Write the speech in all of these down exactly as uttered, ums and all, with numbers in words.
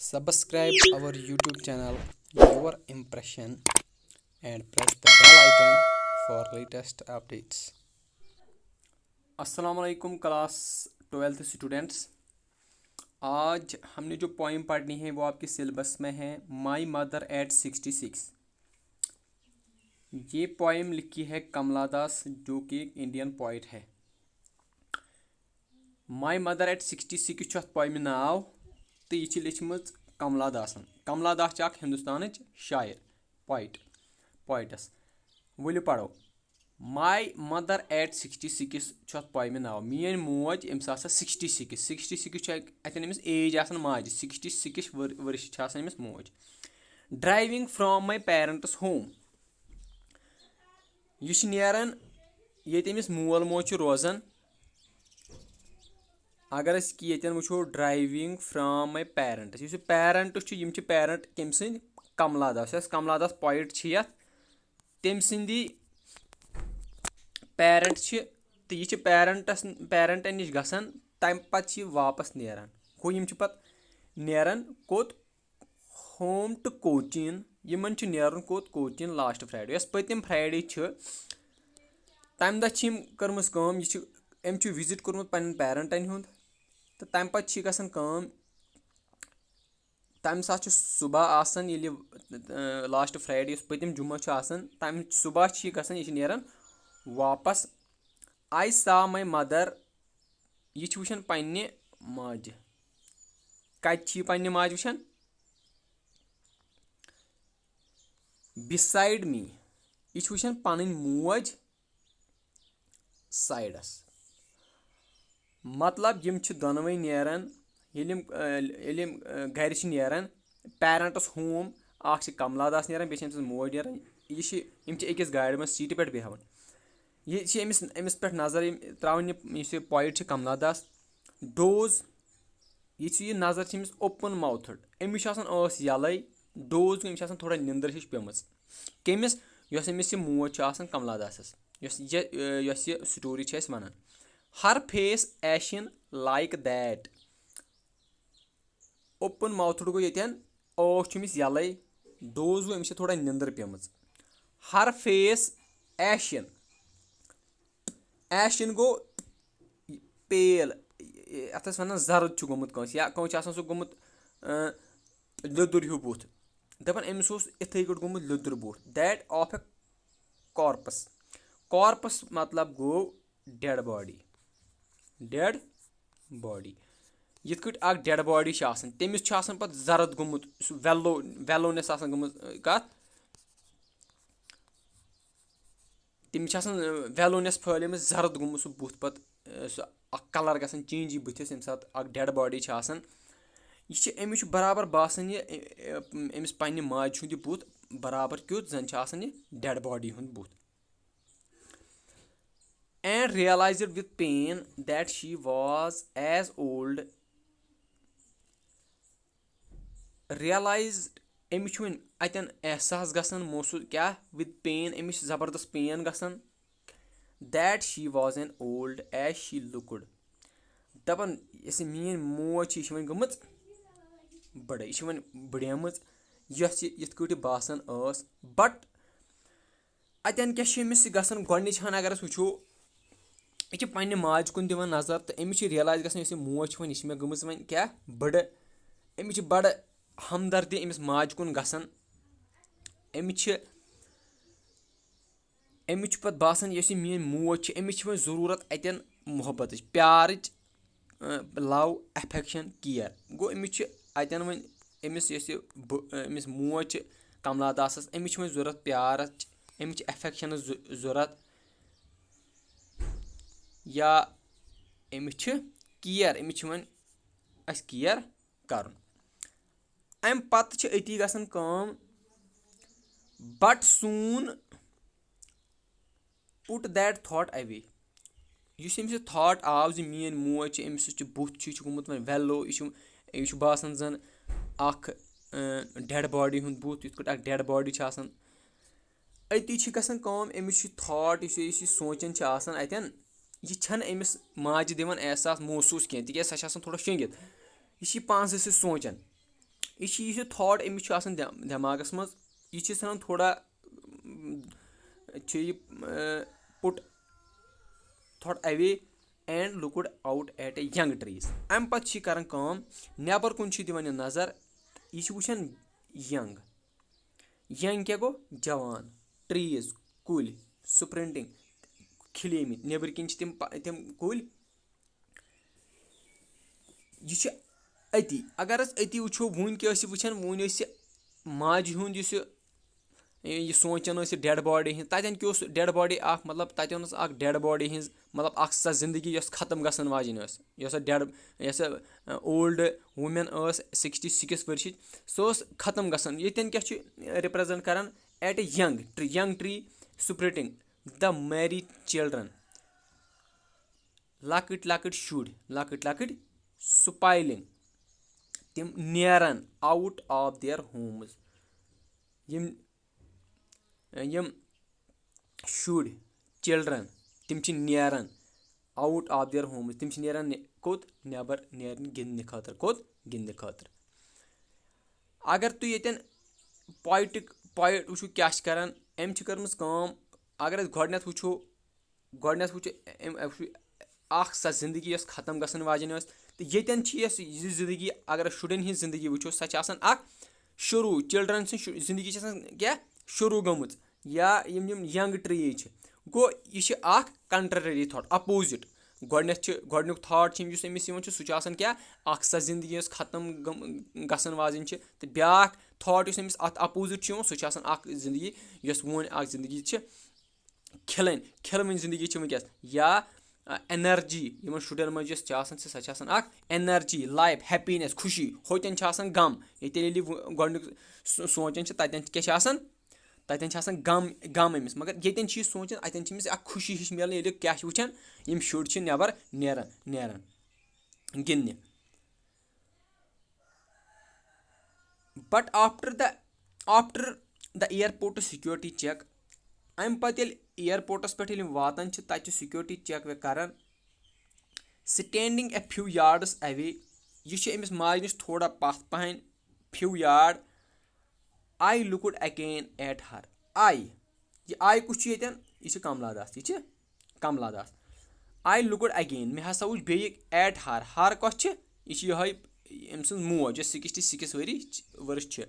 Subscribe our YouTube channel, Your Impression, and press the bell icon for latest updates. السلام علیکم class twelfth students. आज हमने जो poem पढ़नी है वो आपके syllabus में है, My Mother at sixty six. ये poem लिखी है कमला दास, जो कि एक Indian poet है. My Mother at sixty six چھُ اَتھ poemہِ ناو تہٕ یہِ چھِ لیٚچھمٕژ کملا داسن. کملا داس چھِ اکھ ہندوستانٕچ شاعر، poet، poetess. ؤلِو پرو. My Mother at sixty six چھُ اَتھ poemہِ ناو. میٲنۍ موج، أمِس آسان sixty six. Sixty six چھُ اَتہِ-، اَتٮ۪ن أمِس age آسان ماجہِ. Sixty six ؤر-، ؤرِش چھِ آسان أمِس موج. Driving from my parents' home. یہِ چھِ نیران ییٚتہِ أمِس مول موج چھُ روزان. اگر أسۍ کہِ ییٚتٮ۪ن وٕچھو، driving from my parents، یُس یہِ parent چھُ، یِم چھِ parent کٔمۍ سٕنٛدۍ؟ کملا داس. یۄس کملا داس poet چھِ یتھ، تٔمۍ سٕنٛدی parent چھِ، تہٕ یہِ چھِ parents، parentن نِش گژھان، تمہِ پتہٕ چھِ یہِ واپس نیران. گوٚو، یِم چھِ پتہٕ نیران کوٚت؟ Home to Cochin. یِمن چھُ نیرُن کوٚت؟ Cochin last Friday. یۄس پٔتِم Friday چھِ، تَمہِ دۄہ چھِ یِم کٔرمٕژ کٲم، یہِ چھِ، أمۍ چھُ visit کوٚرمُت پننٮ۪ن parentن ہُنٛد، تہٕ تَمہِ پتہٕ چھِ گژھان کٲم، تَمہِ ساتہٕ چھُ صُبح آسان، ییٚلہِ، اۭں، last Friday یُس پٔتِم جمعہ چھُ آسان، تَمہِ صُبح چھِ یہِ گژھان، یہِ چھِ نیران واپس. I saw my mother. یہِ چھِ وٕچھان پننہِ ماجہِ. کتہِ چھِ یہِ پننہِ ماجہِ وٕچھان؟ Beside me. یہِ چھِ وٕچھان پنٕنۍ موج sideس. مطلب، یِم چھِ دۄنوَے نیران، ییٚلہِ یِم، اۭں، ییٚلہِ یِم، اۭں، گرِ چھِ نیران، parents' home، اکھ چھِ کملا داس نیران، بیٚیہِ چھِ أمۍ سٕنٛز موج نیران. یہِ چھِ، یِم چھِ أکِس گاڑِ منٛز seatہِ پٮ۪ٹھ بیٚہوان. یہِ چھِ أمِس، أمِس پٮ۪ٹھ نظر یِم ترٛاوان، یہِ، یُس یہِ poet چھِ کملا داس. Doze. یہِ چھِ، یہِ نظر چھِ أمِس open mouthed، أمِس چھِ آسان ٲس یَلَے. Doze گوٚو، أمِس چھِ آسان تھوڑا نِندٕر ہِش پیٚمٕژ. کٔمِس؟ یۄس أمِس یہِ موج چھِ آسان کملا داسَس، یۄس یہِ، یۄس یہِ story چھِ اَسہِ وَنان. Her face ashen like that. Open mouthed گوٚو ییٚتٮ۪ن، ٲس چھِ أمِس یَلَے. Doze گوٚو، أمِس چھِ تھوڑا نِندٕر پیٚمٕژ. Her face ashen. Ashen گوٚو pale، یَتھ أسۍ وَنان زَرٕد چھُ گوٚمُت کٲنٛسہِ، یا کٲنٛسہِ چھُ آسان سُہ گوٚمُت، اۭں، لیٚدُر ہیوٗ بُتھ. دَپان، أمِس اوس یِتھَے کٲٹھۍ گوٚمُت لیٚدُر بُتھ. That of a corpse. Corpse مطلب گوٚو dead body. Dead body. یِتھ کٲٹھۍ اکھ dead body چھِ آسان، تٔمِس چھُ آسان پتہٕ زرد گوٚمُت، سُہ yellow، yellowness آسان گٔمٕژ، اۭں، کتھ؟ تٔمِس چھِ آسان، اۭں، yellowness پھٔہلیمٕژ، زرد گوٚمُت سُہ بُتھ پتہٕ، اۭں، سُہ اکھ colour گژھان change یہِ بٕتھِس، ییٚمہِ ساتہٕ اکھ dead body چھِ آسان. یہِ چھِ، أمِس چھُ برابر باسان یہِ، اے-، اے-، أمِس پننہِ ماجہِ ہُنٛد یہِ بُتھ برابر کیُتھ زن چھُ آسان یہِ dead body ہُنٛد بُتھ. And realized with pain that she was as old. Realized، أمِس چھُ وۄنۍ اَتٮ۪ن احساس گژھان، محسوٗس کیٛاہ؟ With pain، أمِس چھِ زبردست pain گژھان. That she was an old as she looked. دَپان، یۄس یہِ میٛٲنۍ موج چھِ، یہِ چھِ وۄنۍ گٔمٕژ بٔڑٕے، یہِ چھِ وۄنۍ بٔڑیمٕژ، یۄس یہِ یِتھ کٲٹھۍ یہِ باسان ٲس. But اَتٮ۪ن کیٛاہ چھِ أمِس یہِ گژھان؟ گۄڈٕنِچ ہَن اگر أسۍ وٕچھو، یہِ چھِ پنٛنہِ ماجہِ کُن دِوان نظر تہٕ أمِس چھِ realize گژھان، یۄس یہِ موج چھِ وۄنۍ، یہِ چھِ مےٚ گٔمٕژ وۄنۍ کیٛاہ؟ بٔڑٕ. أمِس چھِ بَڑٕ ہمدردی أمِس ماجہِ کُن گژھان. أمِس چھِ، أمِس چھُ پَتہٕ باسان، یۄس یہِ میٛٲنۍ موج چھِ، أمِس چھِ وۄنۍ ضروٗرت اَتٮ۪ن محبتٕچ، پیارٕچ، اۭں، love، affection، care. گوٚو، أمِس چھِ اَتٮ۪ن وۄنۍ، أمِس یۄس یہِ بہٕ، اۭں، أمِس موج چھِ کملا داسَس، أمِس چھِ وۄنۍ ضوٚرَتھ پیارٕچ، أمِس چھِ affectionٕچ ضوٚ-، ضوٚرَتھ، یا أمِس چھِ care، أمِس چھِ وۄنۍ اَسہِ care کَرُن. اَمہِ پَتہٕ چھِ أتی گژھان کٲم، but soon put that thought away. یُس أمِس یہِ thought آو زِ میٛٲنۍ موج چھِ، أمِس یُس یہِ بُتھ چھُ، یہِ چھُ گوٚمُت وۄنۍ yellow، یہِ چھُ، یہِ چھُ باسان زَن اَکھ، اۭں، dead body ہُنٛد بُتھ، یِتھ کٲٹھۍ اَکھ dead body چھِ آسان. أتی چھِ گژھان کٲم، أمِس چھُ thought، یُس یہِ، یُس یہِ سونٛچان چھِ آسان اَتٮ۪ن، یہِ چھَنہٕ أمِس ماجہِ دِوان احساس، محسوٗس کینٛہہ، تِکیٛازِ سۄ چھِ آسان تھوڑا شۄنٛگِتھ. یہِ چھِ یہِ پانسٕے سۭتۍ سونٛچان. یہِ چھِ، یہِ چھِ تھاٹ أمِس چھُ آسان دٮ۪م-، دٮ۪ماغَس منٛز، یہِ چھِ ژھٕنان تھوڑا، م، چھِ یہِ، ٲں، put thought away and looked out at a young trees. اَمہِ پَتہٕ چھِ یہِ کَران کٲم، نٮ۪بَر کُن چھِ دِوان یہِ نظر، یہِ چھِ وٕچھان young. Young کیٛاہ گوٚو؟ جوان. Trees، کُلۍ. Sprinting، کھلیمٕتۍ. نیٚبرۍ کِنۍ چھِ تِم پَ-، تِم کُلۍ. یہِ چھِ أتی، اگر أسۍ أتی وٕچھو، وٕنۍ کیٛاہ ٲسۍ وٕچھان، وٕنۍ ٲسۍ یہِ ماجہِ ہُنٛد یُس یہِ، یہِ سونٛچان ٲسۍ یہِ ڈٮ۪ڈ باڈی ہِنٛز، تَتٮ۪ن کیٛاہ اوس ڈٮ۪ڈ باڈی اَکھ، مطلب، تَتٮ۪ن ٲس اَکھ ڈٮ۪ڈ باڈی ہِنٛز، مطلب، اَکھ سۄ زِندگی یۄس ختم گژھن واجیٚنۍ ٲس، یۄس سۄ ڈٮ۪ڈ، یۄس سۄ، اولڈ ووٗمٮ۪ن ٲس سِکِسٹی سِکِس ؤرشِچ، سۄ ٲس ختم گژھان. ییٚتٮ۪ن کیٛاہ چھُ رِپرٛزَنٛٹ کَران؟ At a young tree, young tree sprouting, the merry children, لۄکٕٹۍ لۄکٕٹۍ شُرۍ، لۄکٕٹۍ لۄکٕٹۍ springing، تِم نیران out of their homes. یِم، یِم شُرۍ، children، تِم چھِ نیران out of their homes، تِم چھِ نیران نہِ-، کوٚت؟ نٮ۪بر نیرنہِ گِنٛدنہِ خٲطرٕ. کوٚت؟ گِنٛدنہِ خٲطرٕ. اگر تُہۍ ییٚتٮ۪ن پویٹِک، پویٹ وٕچھِو کیٛاہ چھِ کران، أمۍ چھِ کٔرمٕژ کٲم. اگر أسۍ گۄڈٕنٮ۪تھ وٕچھو، گۄڈٕنٮ۪تھ وٕچھو أمۍ، أمۍ وٕچھو اکھ سۄ زندگی یۄس ختم گژھن واجیٚنۍ ٲس، تہٕ ییٚتٮ۪ن چھِ یۄس یہِ زندگی، اگر أسۍ شُرٮ۪ن ہٕنٛز زندگی وٕچھو، سۄ چھِ آسان اکھ شروٗع، children سٕنٛز شُ-، زندگی چھِ آسان کیٛاہ؟ شروٗع گٔمٕژ. یا یِم، یِم young trees چھِ، گوٚو یہِ چھِ اکھ contrary thought، opposite. گۄڈٕنٮ۪تھ چھِ، گۄڈٕنیُک thought چھِ یُس أمِس یِوان چھُ، سُہ چھُ آسان کیٛاہ؟ اکھ سۄ زندگی یۄس ختم گٔم-، گژھن واجیٚنۍ چھِ، تہٕ بیٛاکھ thought یُس أمِس اتھ opposite چھُ یِوان، سُہ چھُ آسان اکھ زندگی یۄس وۄنۍ اکھ زندگی چھِ کھِلٕنۍ، کھِلوٕنۍ زندگی چھِ وٕنکیٚس. یا، آ، energy یِمن شُرٮ۪ن منٛز یۄس چھِ آسان، سۄ چھِ آسان اکھ energy، life، happiness، خوشی. ہوتٮ۪ن چھِ آسان غم. ییٚتٮ۪ن ییٚلہِ یہِ وۄ-، گۄڈٕنیُک سو-، سونٛچان چھِ، تَتٮ۪ن چھِ کیٛاہ چھِ آسان؟ تَتٮ۪ن چھِ آسان غم، غم أمِس. مگر ییٚتٮ۪ن چھِ یہِ سونٛچان، اَتٮ۪ن چھِ أمِس اکھ خوشی ہِش میلان، ییٚلہِ یہِ کیٛاہ چھِ وٕچھان، یِم شُرۍ چھِ نٮ۪بر نیران، نیران گِنٛدنہِ. But after the, after the airport security check، اَمہِ پَتہٕ ییٚلہِ ایرپورٹَس پٮ۪ٹھ ییٚلہِ یِم واتان چھِ، تَتہِ چھِ security check ویک کَران. Standing a few yards away، یہِ چھُ أمِس ماجہِ نِش تھوڑا پَتھ پَہَن، few yard. I looked again at her. I، یہِ I کُس چھُ ییٚتٮ۪ن؟ یہِ چھِ کملا داس، یہِ چھِ Kamla Das. I looked again، مےٚ ہسا وٕچھ بیٚیہِ at her. Her کۄس چھِ؟ یہِ چھِ یِہوٚے أمۍ سٕنٛز موج، یۄس سِکِسٹی سِکِس ؤری ؤرٕش چھِ.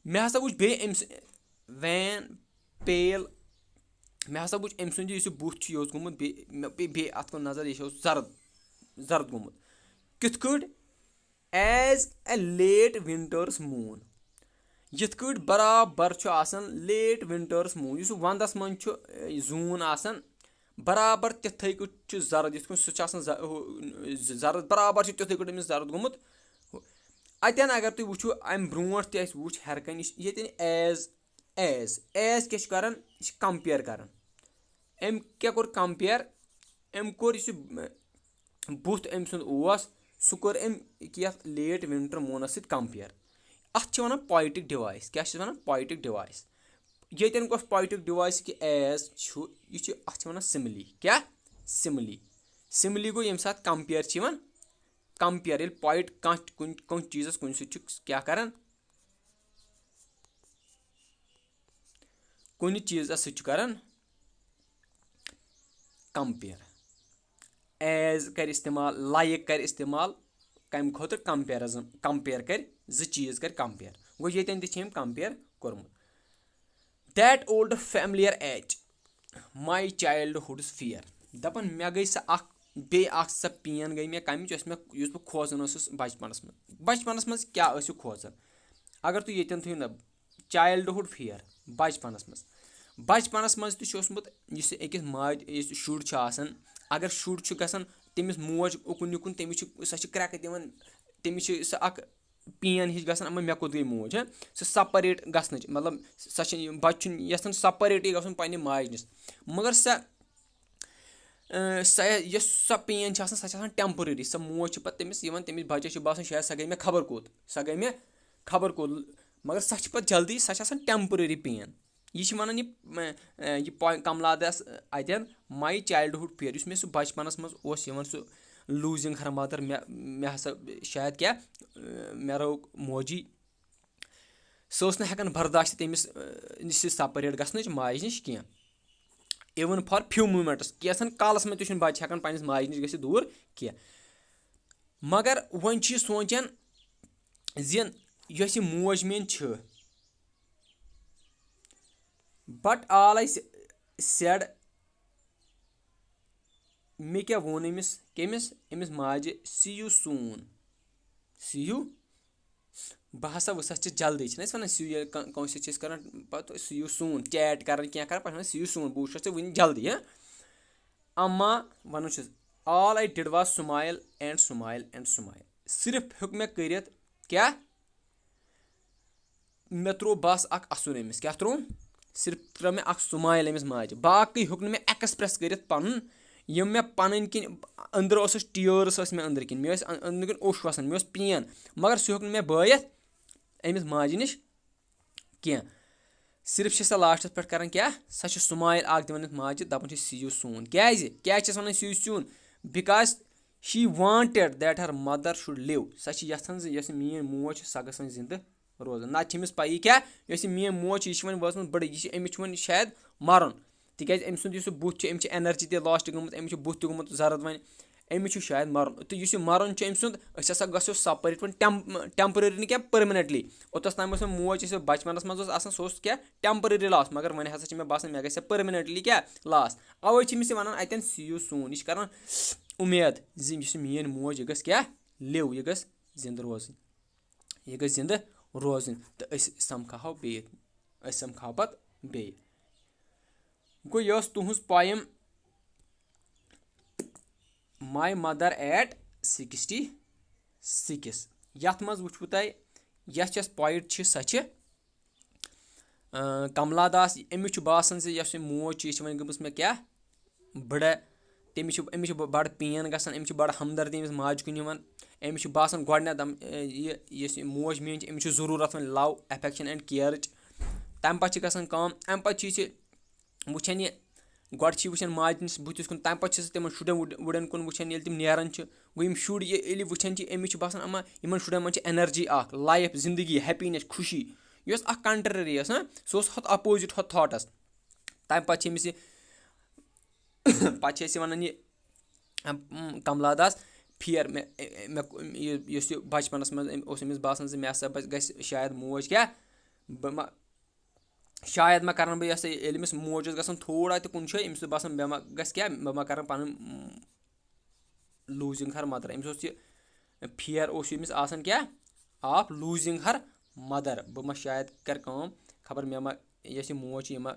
مےٚ ہسا وٕچھ بیٚیہِ أمۍ سٕنٛز وین پیل، مےٚ ہسا وٕچھ أمۍ سُنٛد یُس یہِ بُتھ چھُ، یہِ اوس گوٚمُت بیٚیہِ، مےٚ پیٚیہِ بیٚیہِ اَتھ کُن نظر، یہِ چھُ زرد، زرد گوٚمُت. کِتھ کٲٹھۍ؟ As a late winter's moon، یِتھ کٲٹھۍ برابر چھُ آسان late winter's moon، یُس ونٛدس منٛز چھُ، اے، زوٗن آسان، برابر تِتھَے کٲٹھۍ چھُ زرد، یِتھ کٔنۍ سُہ چھُ آسان ز-، ہُہ، ز-، زرد، برابر چھُ تِتھَے کٲٹھۍ أمِس زرد گوٚمُت. ہُہ، اَتٮ۪ن اگر تُہۍ وٕچھِو، اَمہِ برونٛٹھ تہِ اَسہِ وٕچھ ہیٚرِ کَنہِ، یہِ چھِ ییٚتٮ۪ن as، as، as کیٛاہ چھُ کَران؟ یہِ چھِ compare کَران. أمۍ کیٛاہ کوٚر compare؟ أمۍ کوٚر یُس یہِ، بُتھ أمۍ سُنٛد اوس، سُہ کوٚر أمۍ یَتھ late winter moonس سۭتۍ compare. اَتھ چھِ وَنان poetic device. کیٛاہ چھِ وَنان؟ Poetic device. ییٚتٮ۪ن گوٚژھ poetic device کہِ as چھُ، یہِ چھُ، اَتھ چھِ وَنان simile. کیٛاہ؟ Simile. Simile گوٚو ییٚمہِ ساتہٕ compare چھِ یِوان، compare، ییٚلہِ poet کانٛہہ تہِ کُنہِ، کُنہِ چیٖزَس کُنہِ سۭتۍ چھُ کیٛاہ کَران؟ کُنہِ چیٖزَس سۭتۍ چھُ کَران compare. As کَرِ استعمال، like کَرِ استعمال، کَمہِ خٲطرٕ؟ Comparison، compare کَرِ، زٕ چیٖز کَرِ compare. گوٚو، ییٚتٮ۪ن تہِ چھِ أمۍ compare کوٚرمُت. That old familiar ache، my childhood's fear. دَپان، مےٚ گٔے سۄ اَکھ، بیٚیہِ اَکھ سۄ pain گٔے مےٚ کَمِچ، یۄس مےٚ، یُس بہٕ کھوژان اوسُس بَچپَنَس منٛز. بَچپَنَس منٛز کیٛاہ ٲسِو کھوژان؟ اگر تُہۍ ییٚتٮ۪ن تھٲیِو نہ، childhood fear، بَچپَنَس منٛز. بَچپَنَس منٛز تہِ چھُ اوسمُت، یُس أکِس ماجہِ، یُس شُر چھُ آسان، اگر شُر چھُ گژھان، تٔمِس موج اُکُن یُکُن، تٔمِس چھِ، سۄ چھِ کرٛٮ۪کہٕ دِوان، تٔمِس چھِ سۄ اَکھ pain ہِش گژھان، اَما مےٚ کوٚت گٔے موج، ہہ؟ سُہ separate گژھنٕچ، مطلب، سۄ چھِ، بَچہٕ چھُنہٕ یَژھان separate گژھُن پنٛنہِ ماجہِ نِش. مگر سۄ، اۭں، سۄ، یۄس سۄ pain چھِ آسان، سۄ چھِ آسان temporary. سۄ موج چھِ پَتہٕ تٔمِس یِوان، تٔمِس بَچَس چھِ باسان، شاید سۄ گٔے مےٚ خبر کوٚت، سۄ گٔے مےٚ خبر کوٚت. مگر سۄ چھِ پَتہٕ جلدی، سۄ چھِ آسان temporary pain. یہِ چھِ وَنان یہِ، اۭں، یہِ پوے-، کملا داس اَتٮ۪ن، my childhood fear، یُس مےٚ سُہ بَچپَنَس منٛز اوس یِوان، سُہ losing her mother، مےٚ، مےٚ ہسا شاید کیٛاہ، اۭں، مےٚ رٲو موجی، سۄ ٲس نہٕ ہٮ۪کان برداشت تٔمِس نِش سپریٹ گژھنٕچ، ماجہِ نِش کینٛہہ۔ Even for few moments، کینٛژھن کالس منٛز تہِ چھُنہٕ بچہِ ہٮ۪کان پننِس ماجہِ نِش گٔژھِتھ دوٗر کینٛہہ۔ مگر وۄنۍ چھُ یہِ سونٛچان زِ یۄس یہِ موج میٲنۍ چھِ، but all I said، مےٚ کیٛاہ ووٚن أمِس؟ کٔمِس؟ أمِس ماجہِ، see you soon، see you، بہٕ ہسا وٕچھس ژےٚ جلدی، چھِنہٕ أسۍ ونان see you، ییٚلہِ کٲنٛسہِ سۭتۍ چھِ أسۍ کران پتہٕ see you soon، چیٹ کران کینٛہہ کران، پتہٕ ونان see you soon، بہٕ وٕچھس ژےٚ وٕنہِ جلدی، ہاں۔ اما ونان چھُس، all I did was smile and smile and smile، صرف ہیوٚک مےٚ کٔرِتھ کیٛاہ؟ مےٚ ترٛوو بس اکھ اسُن أمِس۔ کیٛاہ ترٛووُم؟ صرف ترٛٲو مےٚ اکھ smile أمِس ماجہِ، باقٕے ہیوٚک نہٕ مےٚ express کٔرِتھ پنُن، یِم مےٚ پنٕنۍ کِنۍ أنٛدرٕ اوسُس، tears ٲسۍ مےٚ أنٛدرٕ کِنۍ، مےٚ ٲسۍ أن-، أنٛدرٕ کِنۍ اوٚش وسان، مےٚ اوس pain، مگر سُہ ہیوٚک نہٕ مےٚ بٲیِتھ أمِس ماجہِ نِش کینٛہہ۔ صرف چھِ سۄ لاسٹس پٮ۪ٹھ کران کیٛاہ؟ سۄ چھِ smile اکھ دِوان أمِس ماجہِ، دپان چھِ see you soon۔ کیٛازِ؟ کیٛازِ چھَس ونان see you soon؟ Because she wanted that her mother should live۔ سۄ چھِ یژھان زِ یۄس میٲنۍ موج چھِ، سۄ گٔژھ وۄنۍ زِندٕ روزُن۔ نتہٕ چھِ أمِس پَیی کیٛاہ، یۄس یہِ میٲنۍ موج چھِ، یہِ چھِ وۄنۍ وٲژمٕژ بٕڑٕ، یہِ چھِ، أمِس چھُ وۄنۍ شاید مَرُن، تِکیٛازِ أمۍ سُنٛد یُس یہِ بُتھ چھُ، أمِس چھِ energy تہِ lost گٔمٕژ، أمِس چھُ بُتھ تہِ گوٚمُت زرد وۄنۍ، أمِس چھُ شاید مَرُن۔ تہٕ یُس یہِ مَرُن چھُ أمۍ سُنٛد، أسۍ ہسا گژھو separate وۄنۍ ٹٮ۪م-، temporary نہٕ کینٛہہ، permanently۔ اوٚتَس تام ٲس مےٚ موج، یُس مےٚ بچپنَس منٛز اوس آسان، سُہ اوس کیٛاہ، temporary loss، مگر وۄنۍ ہسا چھِ مےٚ باسان، مےٚ گژھِ permanently کیٛاہ، loss۔ اَوَے چھِ أمِس یہِ وَنان اَتٮ۪ن see you soon، یہِ چھِ کَران اُمید زِ یُس یہِ میٛٲنۍ موج، یہِ گٔژھ کیٛاہ، live، یہِ گٔژھ زِندٕ روزٕنۍ۔ یہِ گژھِ زِندٕ روزٕنۍ تہٕ أسۍ سَمکھاہو بیٚیہِ، أسۍ سَمکھاو پَتہٕ بیٚیہِ۔ گوٚو، یہِ ٲس تُہٕنٛز poem My Mother at sixty six۔ یَتھ منٛز وٕچھوٕ تۄہہِ، یۄس یۄس poet چھِ، سۄ چھِ، اۭں، کملا داس۔ أمِس چھُ باسان زِ یۄس یہِ موج چھِ، یہِ چھِ وۄنۍ گٔمٕژ مےٚ کیٛاہ، بٕڑٕ۔ تٔمِس چھُ، أمِس چھُ بَڑٕ pain گژھان، أمِس چھُ بَڑٕ ہمدردی أمِس ماجہِ کُن یِوان۔ أمِس چھُ باسان گۄڈٕنٮ۪تھ دَم-، یہِ، یُس یہِ موج میٛٲنۍ چھِ، أمِس چھُ ضروٗرت وۄنۍ love، affection and careٕچ۔ تَمہِ پَتہٕ چھِ گژھان کٲم، اَمہِ پَتہٕ چھِ یہِ وٕچھان یہِ، گۄڈٕ چھِ یہِ وٕچھان ماجہِ ہِنٛدِس بٕتھِس کُن، تَمہِ پَتہٕ چھِ سُہ تِمَن شُرٮ۪ن وُڑ-، وُڑٮ۪ن کُن وٕچھان، ییٚلہِ تِم نیران چھِ۔ گوٚو، یِم شُرۍ یہِ-، ییٚلہِ یہِ وٕچھان چھِ، أمِس چھُ باسان، اَما یِمَن شُرٮ۪ن منٛز چھِ energy اَکھ، life، زِندگی، happiness، خوشی، یۄس اَکھ contrary ٲس، ہاں، سُہ اوس ہُتھ opposite، ہُتھ thoughtس۔ تَمہِ پَتہٕ چھِ أمِس یہِ، پَتہٕ چھِ أسۍ یہِ وَنان یہِ، اَم، کملا داس، fear، مےٚ، مےٚ، یہِ، یُس یہِ بَچپَنَس منٛز أمۍ، اوس أمِس باسان زِ مےٚ ہسا بَس-، گژھِ شاید موج کیٛاہ، بہٕ ما، شاید ما کَرَن بہٕ یہِ ہسا، ییٚلہِ أمِس موج اوس گژھان تھوڑا تہِ کُنہِ جایہِ، أمِس اوس باسان، مےٚ ما گژھِ کیٛاہ، بہٕ ما کَرَن پَنٕنۍ، اُم، losing her mother۔ أمِس اوس یہِ fear اوس یہِ أمِس آسان کیٛاہ، of losing her mother، بہٕ ما شاید کَرٕ کٲم، خبر مےٚ ما، یۄس یہِ موج چھِ، یہِ ما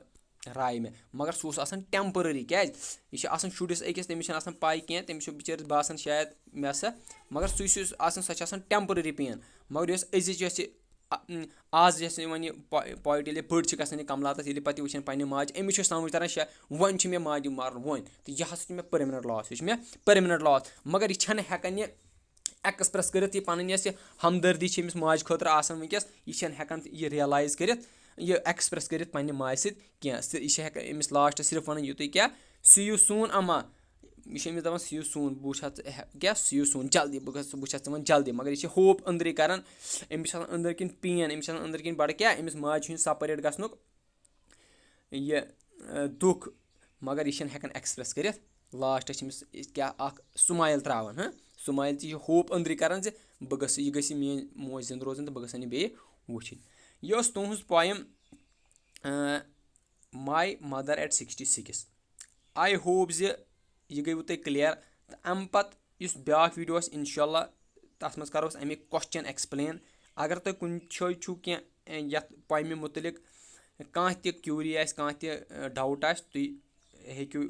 راے مےٚ۔ مگر سُہ اوس آسان temporary، کیٛازِ؟ یہِ چھِ آسان شُرِس أکِس، تٔمِس چھَنہٕ آسان پَے کینٛہہ، تٔمِس چھُ بِچٲرِس باسان شاید مےٚ ہسا، مگر سُہ یُس یُس آسان، سۄ چھِ آسان temporary pain۔ مگر یۄس أزِچ یۄس یہِ، آ-، آز یۄس یہِ وۄنۍ یہِ پو-، poet ییٚلہِ بٔڑ چھِ گژھان، یہِ کملا داس ییٚلہِ پَتہٕ یہِ وٕچھان پنٛنہِ ماجہِ، أمِس چھُ سَمٕجھ تَران شا-، وۄنۍ چھُ مےٚ ماجہِ مَرُن وۄنۍ، تہٕ یہِ ہسا چھُ مےٚ permanent loss، یہِ چھُ مےٚ permanent loss۔ مگر یہِ چھَنہٕ ہٮ۪کان یہِ express کٔرِتھ، یہِ پَنٕنۍ یۄس یہِ ہمدردی چھِ أمِس ماجہِ خٲطرٕ آسان وٕنکیٚس، یہِ چھَنہٕ ہٮ۪کان یہِ realise کٔرِتھ، یہِ express کٔرِتھ پنٛنہِ ماجہِ سۭتۍ کینٛہہ۔ سُہ، یہِ چھِ ہٮ۪کان أمِس lastس صرف وَنان یُتُے کیٛاہ، see you soon اما۔ یہِ چھِ أمِس دَپان see you soon، بہٕ وٕچھِ ہا ژٕ، ہے، کیٛاہ see you soon، جلدی، بہٕ گژھٕ، بہٕ وٕچھِ ہا ژٕ وۄنۍ جلدی۔ مگر یہِ چھِ hope أنٛدرٕے کَران، أمِس چھِ آسان أنٛدرٕ کِنۍ pain، أمِس چھِ آسان أنٛدرٕ کِنۍ بَڑٕ کیٛاہ، أمِس ماجہِ ہُنٛد separate گژھنُک یہِ، ٲں، دُکھ۔ مگر یہِ چھَنہٕ ہٮ۪کان express کٔرِتھ۔ lastس چھِ أمِس کیٛاہ اَکھ smile ترٛاوان، ہاں، smile تہِ چھِ hope أنٛدرٕ کَران زِ بہٕ گژھٕ، یہِ گژھِ میٛٲنۍ موج زِنٛدٕ روزٕنۍ تہٕ بہٕ گژھٕ ہا یہِ بیٚیہِ وٕچھِنۍ۔ یہِ ٲس تُہٕنٛز poem، ٲں، My Mother at sixty six۔ I hope زِ یہِ گٔیوٕ تۄہہِ clear۔ تہٕ اَمہِ پَتہٕ یُس بیٛاکھ video آسہِ، اِنشاء اللہ، تَتھ منٛز کَرو أسۍ اَمِکۍ question explain۔ اگر تۄہہِ کُنہِ جایہِ چھُو کینٛہہ، اے، یَتھ poemہِ مُتعلِق کانٛہہ تہِ query آسہِ، کانٛہہ تہِ، اے، doubt آسہِ، تُہۍ ہیٚکِو،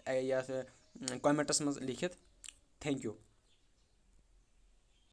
اے، یَتھ، اے، commentس منٛز لیکھِتھ۔ Thank you۔